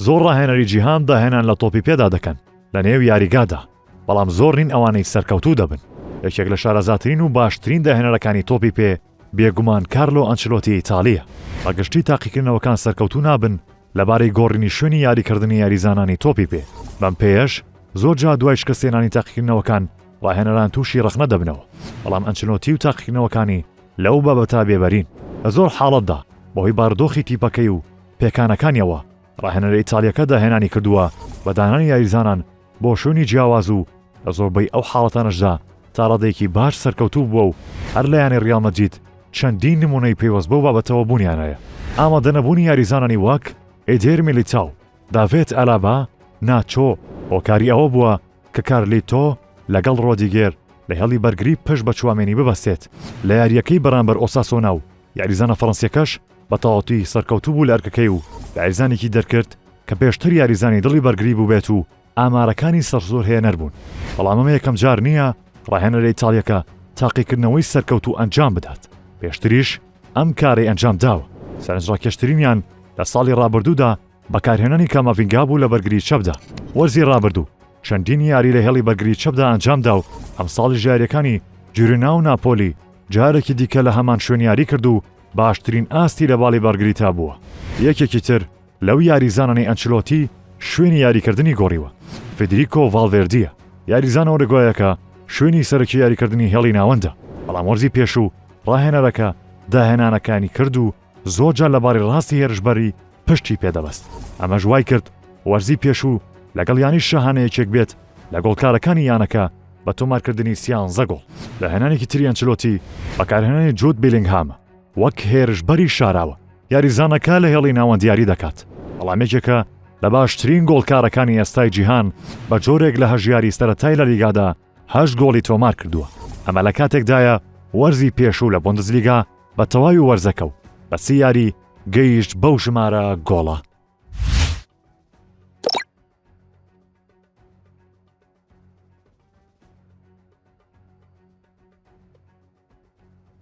زۆر ڕاهێنەری جیهان داهێنان لە تۆپی پێدا دەکەن لە نێو یاریگادا، بەڵام زۆر نین ئەوانەی سەرکەوتوو دەبن. یەکێک لە شارەزاترین و باشترین داهێنەرەکانی تۆپی پێ بێگومان کارلۆ ئەنچلۆتی ئیتاڵییە. بە گشتی تاقیکردنەوەکان سەرکەوتوو نابن لەبارەی گۆڕینی شوێنی یاریکردنی یاریزانانی تۆپی پێ، بەم پێیەش زۆرجار دوای شکستهێنانی تاقیکردنەوەکان ڕاهێنەران تووشی ڕەخنە دەبنەوە، بەڵام ئەنچلۆتی و تاقیکردنەوەکانی لەو بابەتە بێبەرین. لە زۆر حاڵەتدا بەهۆی بارودۆخی تیپەکەی و پێکانەکانیەوە، ڕاهێنەرە ئیتاڵییەکە داهێنانی کردووە بە دانانی یاریزانان بۆ شوێنی جیاواز و لە زۆربەی ئەو حاڵەتانەشدا تا ڕادەیەکی باش سەرکەوتوو بووە و هەر لە یانەی ڕیاڵ مەدرید چەندین نموونەی پەیوەست بەو بابەتەوە بوونیان هەیە. ئامادەنەبوونی یاریزانانی وەک ئێدێر میلیتاو، داڤێد ئالابا، ناچۆ، هۆکاری ئەوە بووە کە کارلیتۆ لەگەڵ ڕۆدیگێر لە هێڵی بەرگری پشت بە چوامێنی ببەستێت لە یارییەکەی بەرامبەر ئۆساسۆنا و یاریزانە فەرەنسییەکەش بە تەواوەتی سەرکەوتوو بوو لە ئەرکەکەی و یاریزانێکی دەرکرد کە پێشتر یاریزانی دڵی بەرگری بووبێت و ئامارەکانی سەرسوڕهێنەر بوون، بەڵام ئەمە یەکەمجار نییە ڕاهێنەرە ئیتاڵییەکە تاقیکردنەوەی سەرکەوتوو ئەنجام بدات، پێشتریش ئەم کارەی ئەنجام داوە، سەرنجڕاکێشترینیان لە ساڵی ڕابردوودا بەکارهێنانی کاماڤینگا بوو لە بەرگری چەپدا، وەرزی ڕابردوو چەندین یاری لە هێڵی بەرگری چەپدا ئەنجامدا و ئەمساڵیش یارییەکانی جیرۆنا و ناپۆلی جارێکی دیکە لە هەمان شوێن یاری کرد و باشترین ئاستی لە باڵی بەرگریتا بووە. یەکێکی تر لەو یاریزانانەی ئەنچلۆتی شوێنی یاریکردنی گۆڕیوە، فیدریکۆ ڤاڵڤێردییە، یاریزانە ئۆرۆگوایەکە شوێنی سەرەکی یاریکردنی هێڵی ناوەندە، بەڵام وەرزی پێشوو ڕاهێنەرەکە داهێنانەکانی کرد و زۆرجار لە باڵی ڕاستی هێرشبەری پشتی پێدەبەست، ئەمەش وایکرد وەرزی پێشوو لەگەڵ یانەی شاهانە یەکێک بێت لە گۆڵکارەکانی یانەکە بە تۆمارکردنی سیانزە گۆڵ. داهێنانێکی تری ئەنچلۆتی بەکارهێنانی جود بیلینگهامە وەک هێرشبەری شاراوە، یاریزانەکە لە هێڵی ناوەند یاری دەکات، بەڵام یەکێکە لە باشترین گۆڵکارەکانی ئێستای جیهان بە جۆرێک لە هەشت یاری سەرەتای لالیگادا هەشت گۆڵی تۆمارکردووە، ئەمە لە کاتێکدایە وەرزی پێشوو لە بۆندسلیگا بە تەواوی وەرزەکە و بە سی یاری گەیشت بەو ژمارە گۆڵە.